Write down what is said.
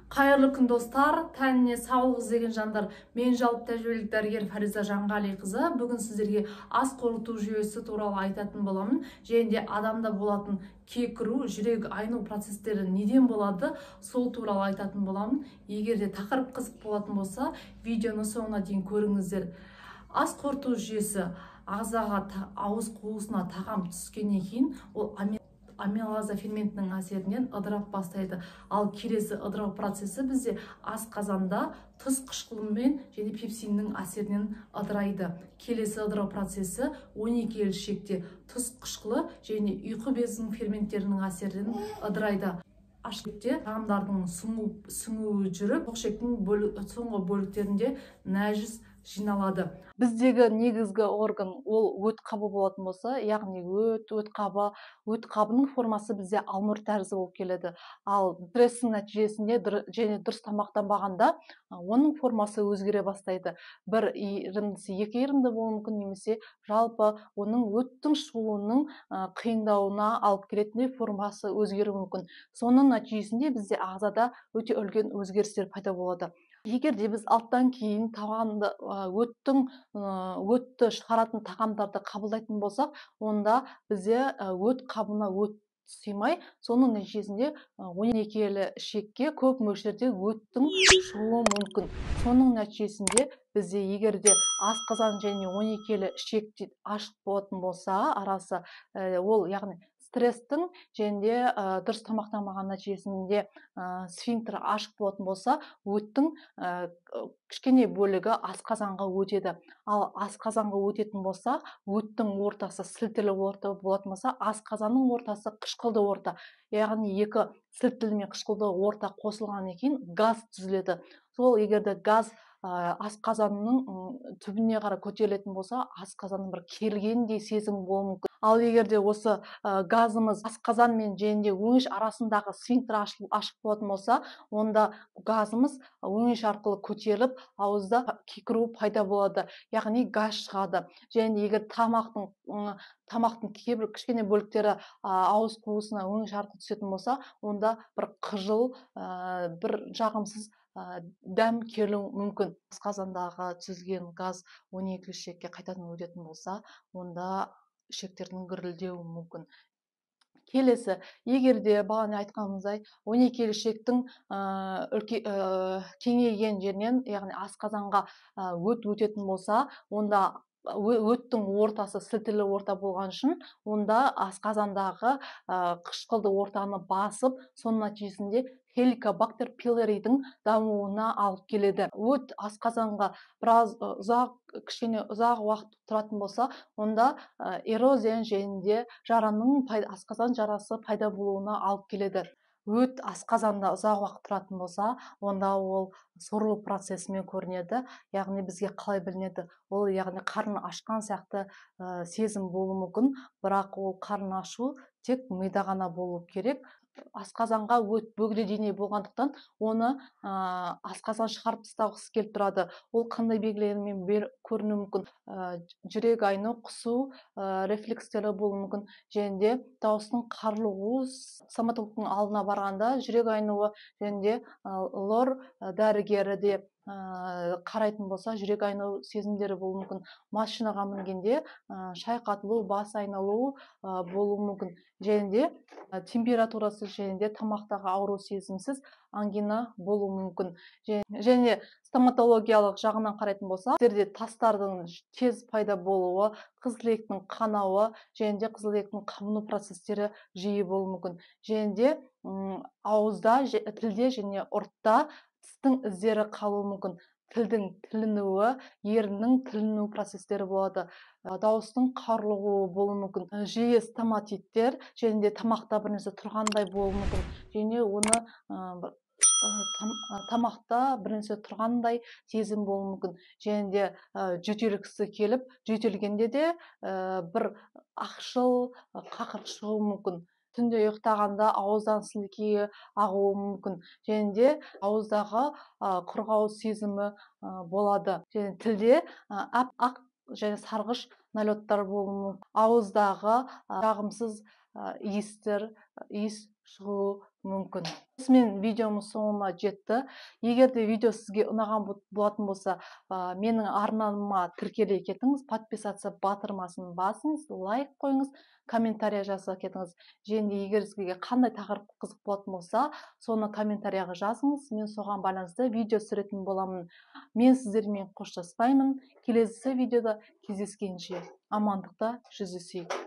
Қайырлы күн, достар! Тәніне саулық іздеген жандар! Мен, жалпы тәжірибелік дәрігер Фариза Жанғалиқызы, бүгін сіздерге ас қорыту жүйесі туралы айтатын боламын және де адамда болатын кекіру, жүрек айну процестері неден болады, сол туралы айтатын боламын. Егер де тақырып қызық болатын болса, видеоны соңына дейін көріңіздер. Ас қорыту жүйесі: ағзаға, ауыз қуысына тағам түскеннен кейін ол амилаза ферментінің әсерінен ыдырап бастайды. Ал келесі ыдырау процесі бізде асқазанда тұз қышқылымен және пепсиннің әсерінен ыдырайды. Келесі ыдырау процесі 12 елі ішекте тұз қышқылы және ұйқы безінің ферменттерінің әсерінен ыдырайды. Ашықте тағамдардың сіңуі жүріп, тоқ ішектің соңғы бөліктерінде нәжіс жиналады. Біздегі негізгі орган ол өт қабы болатын болса, яғни өт қабы, өт қабының формасы бізде алмұрт тәрізді болып келеді. Ал стресстің нәтижесінде және дұрыс тамақтанбағанда оның формасы өзгере бастайды. Бір иірімдісі екі иірімді болуы мүмкін немесе жалпы оның өттің шығуының қиындауына алып келетіндей формасы өзгеруі мүмкін. Соның нәтижесінде бізде ағзада өте үлкен өзгерістер пайда болады. Егер де біз алттан кейін тағамды, өтті шығаратын тағамдарды қабылдайтын болсақ, онда бізде өт қабына өт сыймай, соның нәтижесінде 12 елі ішекке көп мөлшерде өттің шығуы мүмкін. Соның нәтижесінде бізде, егер де асқазан және 12 елі ішек ашық болатын болса арасы, ол яғни стресстің және де дұрыс тамақтанбаған нәтижесінде сфинктер ашық болатын болса, өттің кішкене бөлігі асқазанға өтеді. Ал асқазанға өтетін болса, өттің ортасы сілтілі орта болатын болса, асқазанның ортасы қышқылды орта, яғни екі сілтілі мен қышқылды орта қосылғаннан кейін газ түзіледі. Сол егер де газ асқазанның түбіне қарай көтерілетін болса, асқазанның бір керілгендей сезім болуы мүмкін. Ал егер де осы газымыз асқазан мен және де өңеш арасындағы сфинктер ашық болатын болса, онда газымыз өңеш арқылы көтеріліп, ауызда кекіру пайда болады, яғни газ шығады. Және егер тамақтың кейбір кішкене бөліктері ауыз қуысына өңеш арқылы түсетін болса, онда бір қыжыл, бір жағымсыз дәм келуі мүмкін. Асқазандағы түзілген газ 12 ішекке қайтадан өтетін болса, онда ішектердің гүрілдеуі мүмкін. Келесі, егер де бағана айтқанымыздай 12 ішектің кеңейген жерінен, яғни асқазанға өт өтетін болса, онда өттің ортасы сілтілі орта болған үшін, онда асқазандағы қышқылды ортаны басып, соның нәтижесінде хеликобактер пилоридің дамуына алып келеді. Өт асқазанға біраз ұзақ, кішкене ұзақ уақыт тұратын болса, онда эрозия және де жараның, асқазан жарасы пайда болуына алып келеді. Өт асқазанда ұзақ уақыт тұратын болса, онда ол сорылу процесімен көрінеді. Яғни бізге қалай білінеді? Ол яғни қарын ашқан сияқты сезім болуы мүмкін, бірақ ол қарын ашу тек мида ғана болу керек. Асқазанға өт бөгде дене болғандықтан, оны асқазан шығарып тастағысы келіп тұрады. Ол қандай белгілермен көрінуі мүмкін? Жүрек айну, құсу рефлекстері болуы мүмкін және де дауыстың қарлығуы. Стоматологтың алдына барғанда жүрек айнуы және де лор дәрігері де қарайтын болса, жүрек айну сезімдері болуы мүмкін. Машинаға мінгенде шайқатылу, бас айналу болуы мүмкін және де температурасы және де тамақтағы ауру сезімсіз ангина болуы мүмкін. Және стоматологиялық жағынан қарайтын болсақ, сіздерде тастардың тез пайда болуы, қызыл қанауы және де қызыл қабыну процестері жиі болуы мүмкін. Және де ауызда, тілде және ұртта тістің іздері қалуы мүмкін. Тілдің тілінуі, еріннің тіліну процестері болады, дауыстың қарлығуы болуы мүмкін, жиі стоматиттер және де тамақта бір нәрсе тұрғандай болуы мүмкін және оны тамақта бір нәрсе тұрғандай сезім болуы мүмкін. Және де жөтелгісі келіп, жөтелгенде де бір ақшыл қақырық шығуы мүмкін. Түнде ұйықтағанда ауыздан сілекейі ағуы мүмкін және де ауыздағы құрғау сезімі болады. Және тілде ақ және сарғыш налеттар болуы мүмкін. Ауыздағы жағымсыз иіс шығуы мүмкін. Осымен видеомыз соңына жетті. Егер де видео сізге ұнаған болатын болса, менің арнама тіркеле кетіңіз, подписаться батырмасын басыңыз, лайк қойыңыз, комментария жаза кетіңіз. Және де егер сізге қандай тақырып қызық болатын болса, соны комментарияға жазыңыз, мен соған байланысты видео түсіретін боламын. Мен сіздермен қоштаспаймын. Келесі видеода кездескенше амандықта жүздесейік.